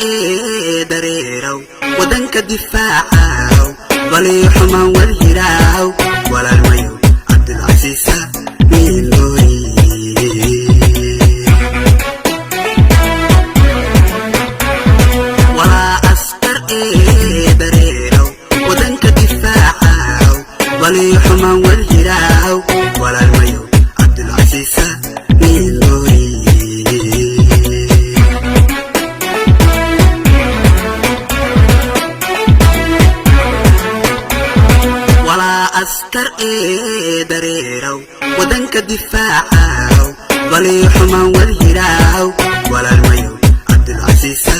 Ee dareeraw wadanka difaacaw wali xumaan wadhiraaw walaalmayo Cabdulcasiisa miilooy. Walaa askar ee dareeraw wadanka difaacaw wali xumaan wadhiraaw walaalmayo Cabdulcasiisa miilooy. Walaa askar ee dareeraw wadanka difaacaw wali xumaan wadhiraaw walaalmayo Cabdulcasiisa.